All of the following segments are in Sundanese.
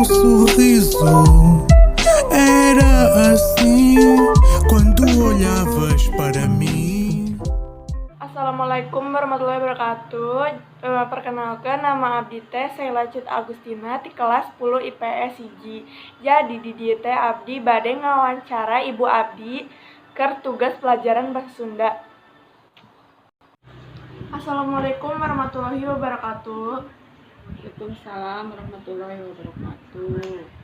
Sorriso era assim quando olhavas para mim. Assalamualaikum warahmatullahi wabarakatuh. Perkenalkan, nama abdi teh Sheila Cut Agustina di kelas 10 IPS 1. Jadi di dieu teh abdi bade ngawancara ibu abdi keur tugas pelajaran bahasa Sunda. Assalamualaikum warahmatullahi wabarakatuh. Waalaikumsalam warahmatullahi wabarakatuh.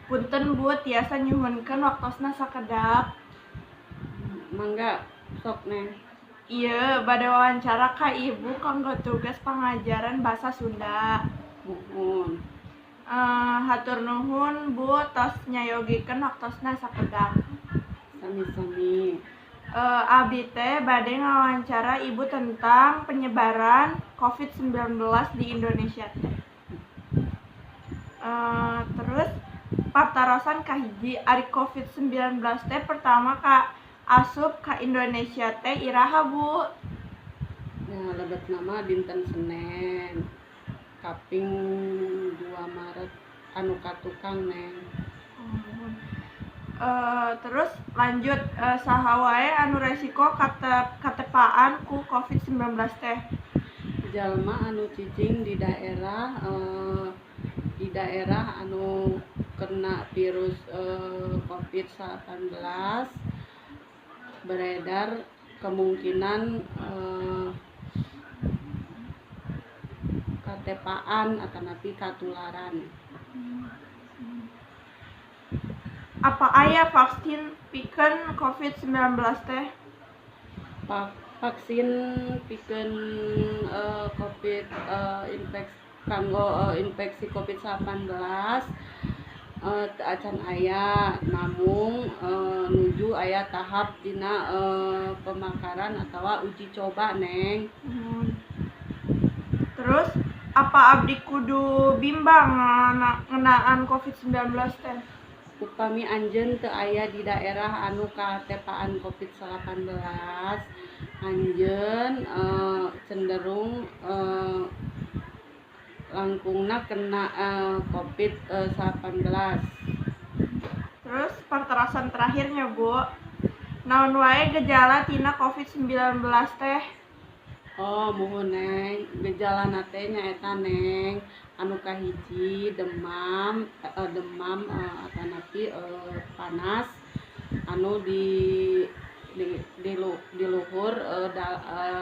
Punten, Bu, tiasa nyuhunkeun waktosna sakedap? Mangga sok, Neng. Iya, bade wawancara ka ibu kanggo tugas pangajaran bahasa Sunda. Muhun. Hatur nuhun, Bu, tos nyayogikeun waktosna sakedap. Sami-sami. Abdi teh bade ngawancara ibu tentang penyebaran COVID-19 di Indonesia teh. Terus patarosan kahiji, ari COVID-19 teh pertama ka asup ka Indonesia teh iraha, Bu? Ya, lebetna mah dinten Senin. Kaping 2 Maret anu katukang, Neng. Terus lanjut, saha wae anu resiko katepaan ku COVID-19 teh? Jalma anu cicing di daerah anu kena virus COVID-19 beredar, kemungkinan katepaan atanapi katularan. Apa aya vaksin pikeun COVID-19 teh? Vaksin pikeun COVID infeksi kanggo infeksi COVID-19 teu acan aya, namung nuju aya tahap dina pemekaran atawa uji coba, Neng. Terus apa abdi kudu bimbang ngeunaan COVID-19 teh? Upami anjeun teu aya di daerah anu katepaan COVID-19, anjeun cenderung langkungna kena COVID-19. Terus patarosan terakhirnya, Bu. Naon wae gejala tina COVID-19 teh? Oh, muhun, Neng. Gejalana teh nyaeta, Neng, anu kahiji demam atanapi panas anu di luhur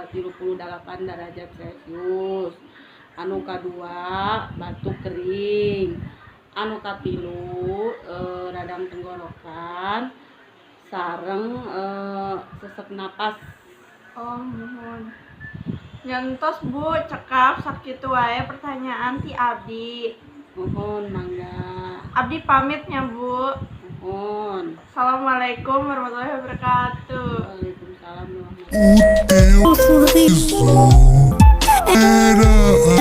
38 derajat Celcius. Anu kadua batuk kering. Anu katilu radang tenggorokan sareng sesek napas. Oh, muhun. Nya entos, Bu, cekap sakitu wae pertanyaan ti abdi. Muhun, mangga. Abdi pamit nya, Bu. Muhun. Assalamualaikum warahmatullahi wabarakatuh. Waalaikumsalam warahmatullahi. O teu sorriso era